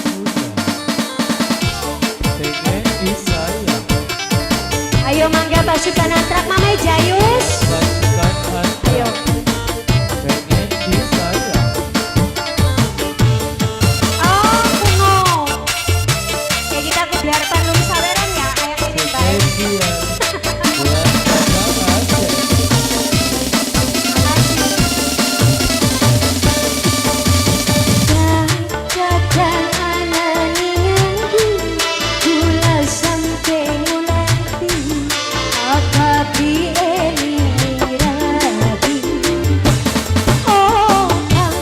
Muda pengen disayang. Ayo mangga pasukan antrak Mame Jayus. Pasukan antrak Ayo. Pengen disayang. Oh, kuno. Kayak kita kudu harapan lum saweran ya, kayak ini baik. Spesial buat Bapak Aceh. Makasih. Kadang anane nganggo gula sampe ngulati, apa beli rabi. Oh, kang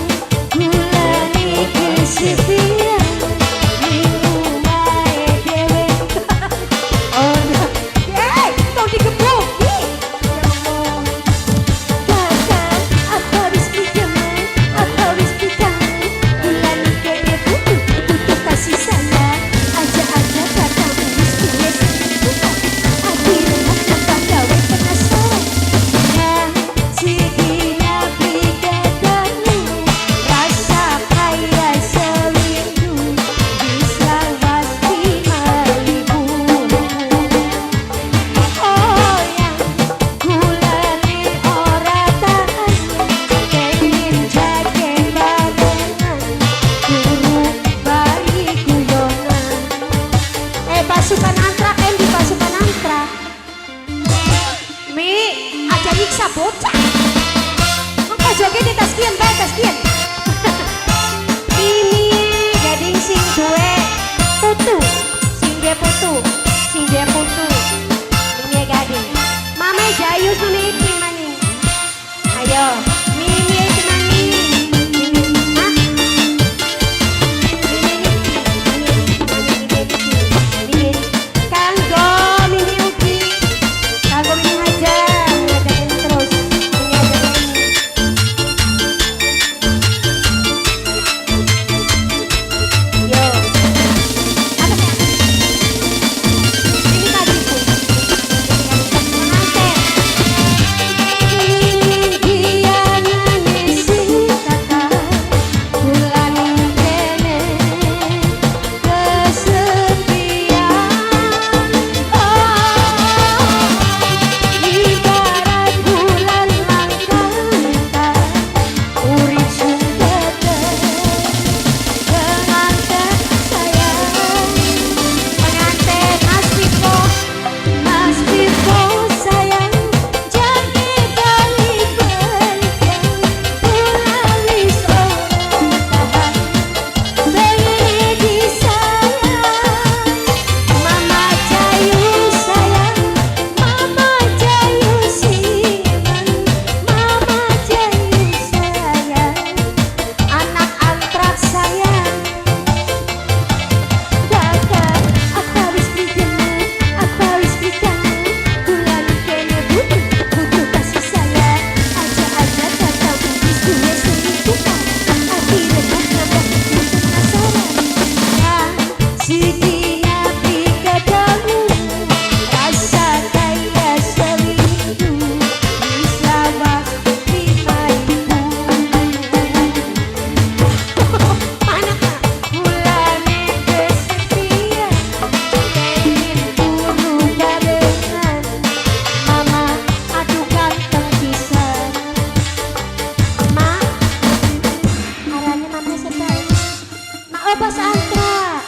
gulane kesepian ning omahe dhewe. Oh, eh, tong digebuki. Ya Allah. Kakang, apa wis pikiran, apa wis pikiran, gulane kene butuh, butuh kasih sayang. Aja-aja kakang wis duwe selingkuhan. Ati remuk nambah gawe penasaran. Nah, sidina beli ketemu, rasa kaya sewindu, wis lawas 5.000. Oh, yang gulane ora tahan, pengen jage barengan, turu bari guyonan. Eh, pasukan antrak, endi pasukan antrak? Mi, aja nyiksa bocah. Engko joget di tas kian bae, tas kian. Mimi Gading sing duwe putu, sing duwe putu, sing duwe putu. Mimi Gading. Mame Jayus, Mami Ipin maning. Ayo, Mimi Ipin maning. Mimi, hah? Mimi Ipin, Mimi, Mami Ipin, Mimi. Kanggo Mimi ugi. Kanggo Mimi Hajar, ngajakin terus. Mimi Hajar ini. Yo. Apa ya? Ini tadi tuh. Pengantin. Giangane si kakak gulane kene kesepian. Oh, ibarat bulan langka, urip sungkete pengantin sayang, pengantin Mas Pipo, Mas Pipo sayang, jadi balik-balikan, pulang wis ora tahan, pengen disayang. Mama Jayu sayang, Mama Jayu siman, Mama Jayu sayang, anak antrak sayang. Kakak, apa wis pikiran, apa wis pikiran, gulane kene butuh, butuh kasih sayang. Aja-aja kakak wis duwe selingkuhan. Ati remuk nambah bikin penasaran. Nah, sidina beli ketemu, rasa kaya sewindu, wis lawas 5.000. Mana kak? Gulane kesepian, pengen turu barengan. Mama, aduh ganteng pisan. Ma, arane mama siapa? Ma, oh bos antrak,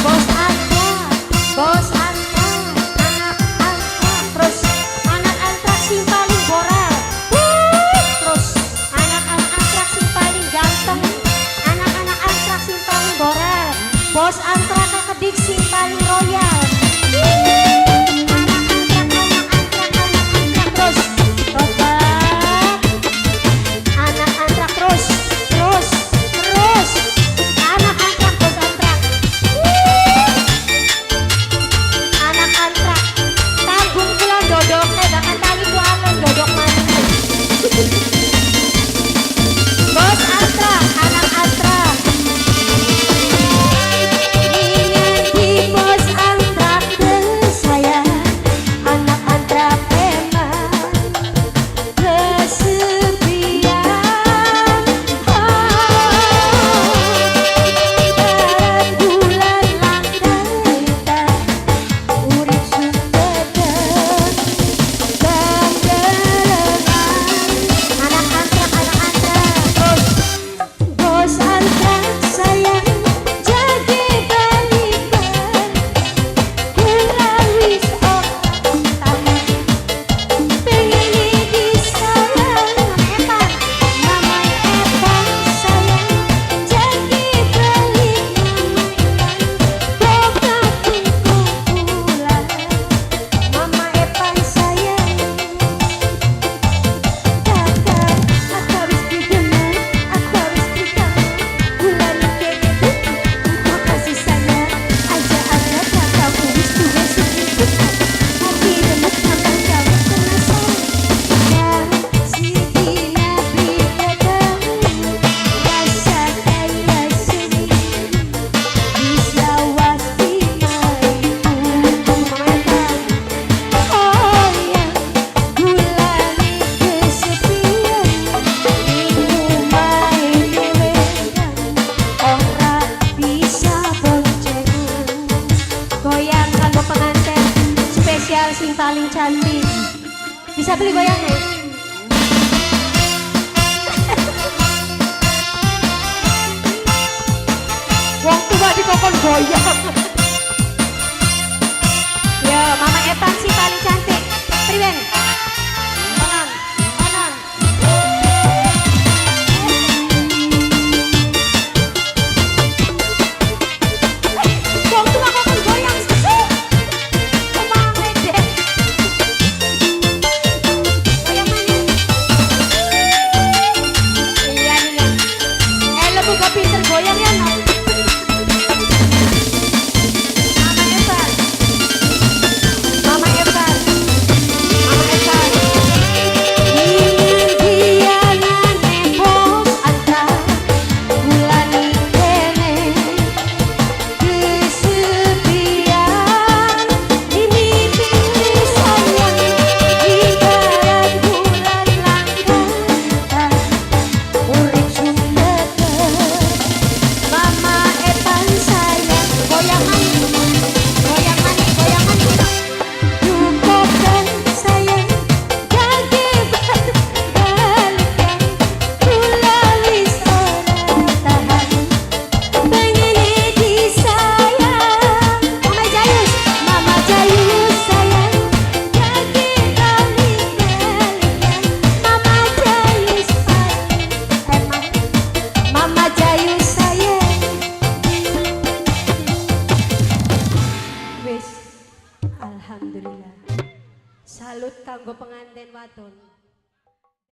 bos antrak, bos antrak, anak antrak, terus anak antrak sing paling boral. Wuh, terus anak-anak antrak sing paling ganteng, anak-anak antrak sing paling boral, bos antrak kedik sing paling royal. Wuh, anak antrak, anak antrak, anak antrak terus, tobat. Anak antrak terus, terus, terus. Anak antrak, bos antrak. Wuh. Anak antrak. Tanggung kula dodok, eh bahkan tangi ku anu dodok maning. Bos antrak, anak antrak. Ini bos antrak. sing paling cantik. Bisa beli goyangnya? Wong tua dikokon goyang. Yo, Mama Evan sing paling cantik. Priwen? Onon, onon. Wong tua kokon goyang susu. Kemana deh? Goyang mana? Iya nih ya. Lebih gak pinter goyang ya, no? Mama Evan. Mama Evan. Mama Evan. Ingin bos antar bulan kene kesepian ini pilih sayang ibarat bulan langka urip sumbeter. Mama Evan sayang, goyang maning, goyang maning, goyang maning. Cukupkan sayang kage balikan kula wis ora tahan pengen disayang. Mama Jayus, Mama Jayus sayang kage balik-balikan. Mama Jayus paling emang, Mama Jayus sayang. Wis, alhamdulillah. Salut kanggo pengantin wadon.